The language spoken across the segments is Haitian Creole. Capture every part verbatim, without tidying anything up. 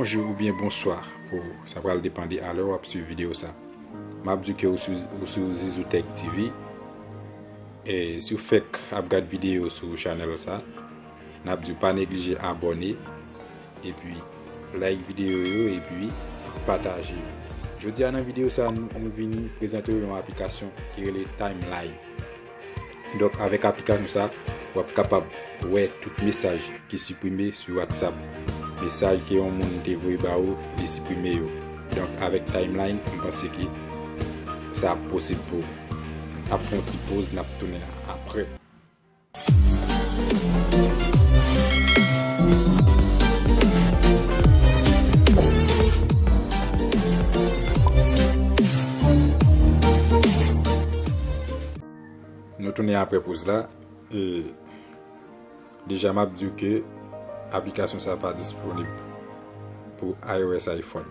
Bonjou oubyen bonswa pou sa pral depann de alè w ap swiv videyo sa. M ap di ke ou sou, ou sou Zizou Tech T V. E si w fèk ap gad videyo sou chanèl sa, n ap di w pa neglije abòne, epi like videyo yo, epi pataje yo. Jodi a nan videyo sa, nou, nou vin prezante w yon aplikasyon ki rele Timeline. Donk, avèk aplikasyon sa, w ap kapab wè tout mesaj ki siprime sou WhatsApp. Mesaj ke yon moun te voye ba ou, li siprime yo. Donk, avèk Timeline, m panse ke sa ap posib pou ou. N ap fè yon ti poz, n ap tounen apre. Nou tounen apre poz la. E deja, m ap di w ke aplikasyon sa pa disponib pou iOS iPhone.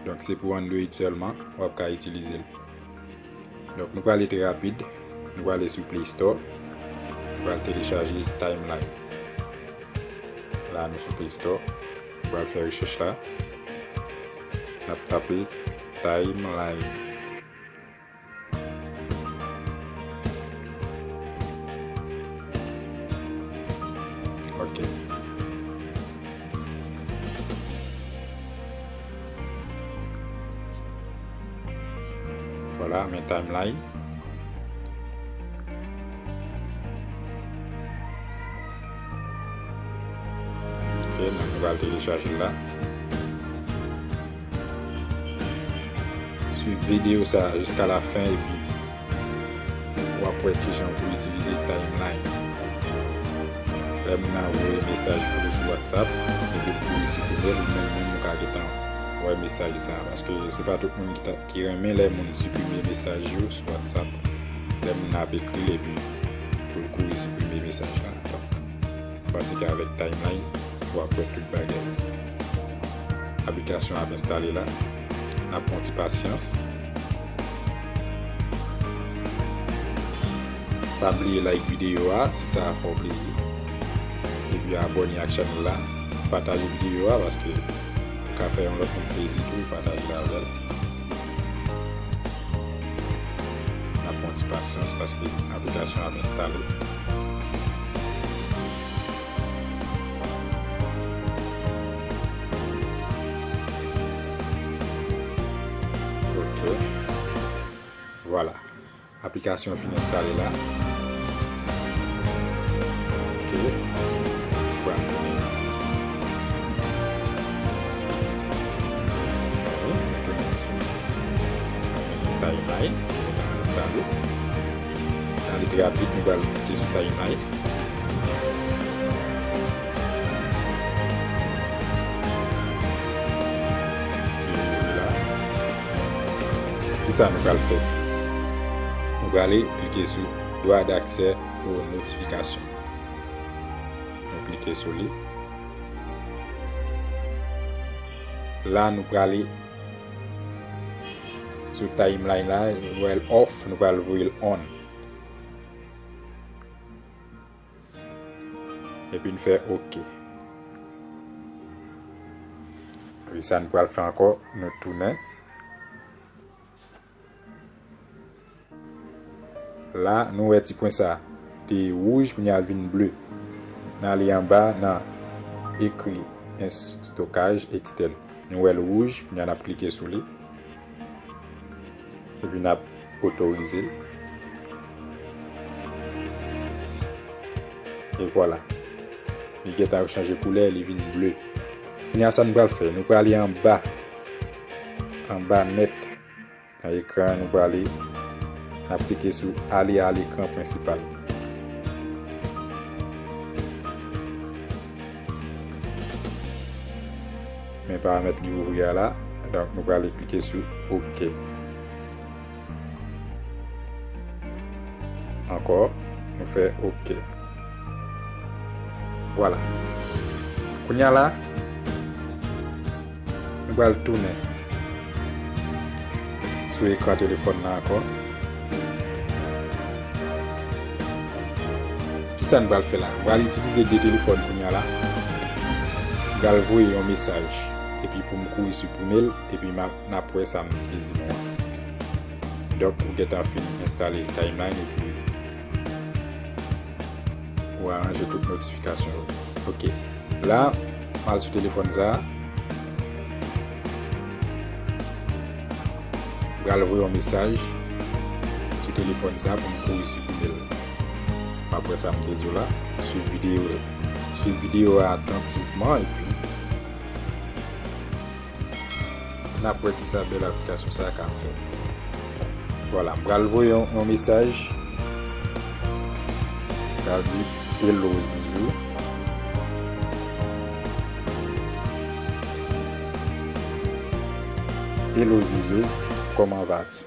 Donk, se pou Android sèlman w ap ka itilize l. Donk, nou prale trè rapid. Nou prale sou Play Store. Nou pral telechaje Timeline. La, nou sou Play Store. Nou pral fè rechèch la. N ap tape Timeline. Ok. Vwala, men Timeline. Ok, nou pral telechaje l la. Swiv videyo sa jiska la fen epi w ap wè kijan pou itilize Timeline. Lè moun nan voye mesaj pou ou sou WhatsApp, epi l kouri siprime l, ou menm menm ou ka gentan wè mesaj sa. Paske se pa tout moun ki ta, ki renmen lè moun siprime mesaj yo sou WhatsApp. Lè moun nan ap ekri l epi pou l kouri siprime mesaj la. Donk, m panse ke avèk Timeline, w ap wè tout bagay. Aplikasyon ap enstale la. N ap pran ti pasyans. Pa bliye like videyo a si sa fè w plezi. Epi abòne ak chanèl la. Pataje videyo a paske ou ka fè yon lòt moun plezi tou, pataje l avè l. N ap pran ti pasyans paske aplikasyon ap enstale. Ok. Vwala. Aplikasyon an fin enstale la. Ok. Pral tounen. Timeline. Enstale. Sa li trè rapid, nou pral klike sou Timeline. Kisa nou pral fè? Nou prale klike sou Droit d'accès aux notifications. Nou klike sou li. La, nou prale sou Timeline la, nou wè l off, nou pral voye l on. Epi n fè ok. Epi sa n pral fè ankò, nou tounen. La, nou wè ti pwen sa te wouj, kounye a l vin ble. N ale anba, nan ekri estokaj ekstèn. Nou wè l wouj, kounye a n ap klike sou li. Epi n ap otorize l. E vwala. Li gentan chanje koulè, li vin ble. Kounye a sa nou pral fè? Nou prale anba. Anba nèt. Nan ekran an, nou prale. N ap klike sou ale a lekran prensipal. Men paramèt li ouvri a la. Donk, nou prale klike sou ok. Ankò, nou fè ok. Vwala. Kounye a la, nou pral tounen sou ekran telefòn nan ankò. Kisa n pral fè la? M pral itilize de telefòn kounye a la. M pral voye yon mesaj. epi pou m kouri siprime l, epi m ap, n ap wè sa m te di nou an. Donk, ou gentan fin enstale timeline, epi ou aranje tout notifikasyon yo. Ok. La, m al sou telefòn sa a. M pral voye yon mesaj sou telefòn sa a pou m kouri siprime l. M ap wè sa m te di w la. Swiv videyo, swiv videyo a atantivman, epi n ap wè kisa bèl aplikasyon sa a ka fè. Vwala, m pral voye yon, yon mesaj. M pral di, "Hello Zizou. Hello Zizou, comment vas-tu?"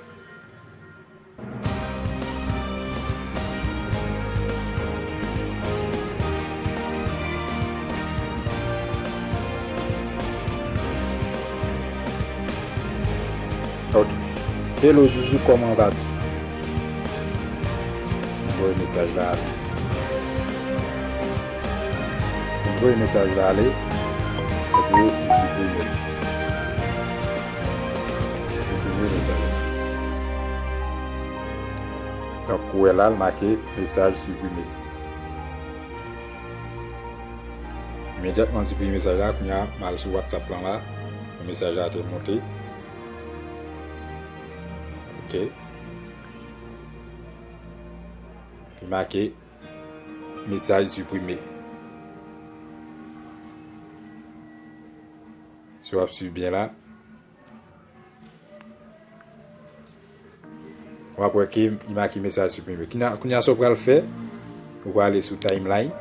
Ok. "Hello Zizou, comment vas-tu?" M voye mesaj la ale. M voye mesaj la ale. Epi, m siprime. Siprime mesaj la. Donk, ou wè la, l make mesaj siprime. Imedyatman m siprime mesaj la, kounye a, m al sou WhatsApp lan la, mesaj la te monte. Ok. Li make mesaj siprime. Si w ap swiv byen la, w ap wè ke li make mesaj siprime. Kounye a, kounye a sa w pral fè, ou prale sou timeline.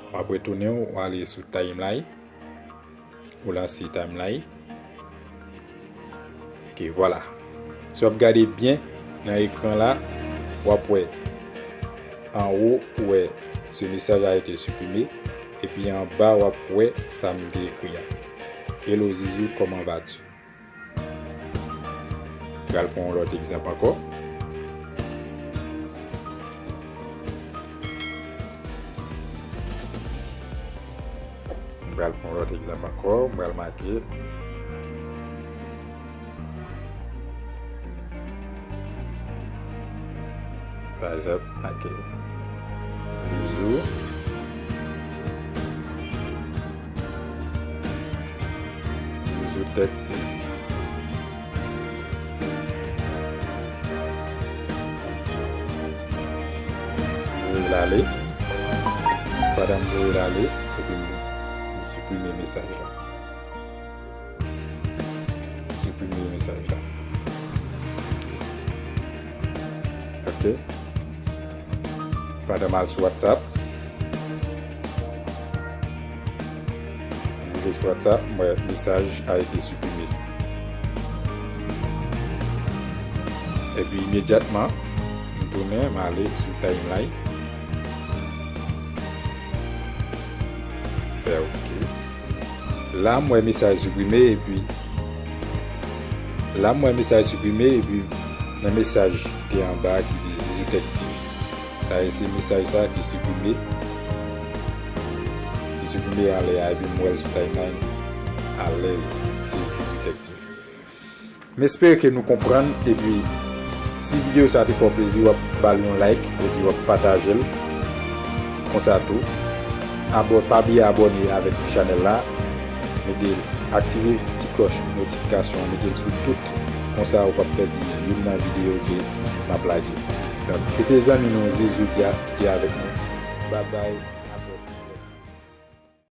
W ap retounen, w ale sou timeline. Ou lanse timeline. Ok, vwala. Si w ap gade byen nan ekran la, w ap wè anwo, ou wè ce message a été supprimé. Epi anba, w ap wè sa m te ekri a. "Hello Zizou, comment vas-tu?" M pral pran yon lòt egzanp ankò. M pral pran yon lòt egzanp ankò. M pral make. Pa egzanp, make Zizou. Zizou Tech T V. Voye l ale. Pandan m voye l ale, epi m, m siprime mesaj la. Siprime mesaj la. Ok. Pandan m al sou WhatsApp. M rive sou WhatsApp, m wè message a été supprimé. Epi imedyatman, m tounen, m ale sou timeline. Fè ok. La, m wè mesaj siprime, epi la, m wè mesaj siprime, epi nan mesaj ki te anba a ki di Zizou Tech T V. Sa e se mesaj sa ki siprime, ki siprime anlè a, epi m wè l sou timeline alèz, se Zizou Tech T V. M espere ke nou konprann, epi si videyo sa te fè w plezi, w ap ba l yon like, epi w ap pataje l. Konsa tou, abò-, pa bliye abòne avèk chanèl la, mete, aktive ti klòch notifikasyon, mete l sou tout, konsa ou p ap pèdi youn nan videyo ke m ap lage. Donk, se te zanmi nou Zizou ki a-, ki te avèk nou. Babay.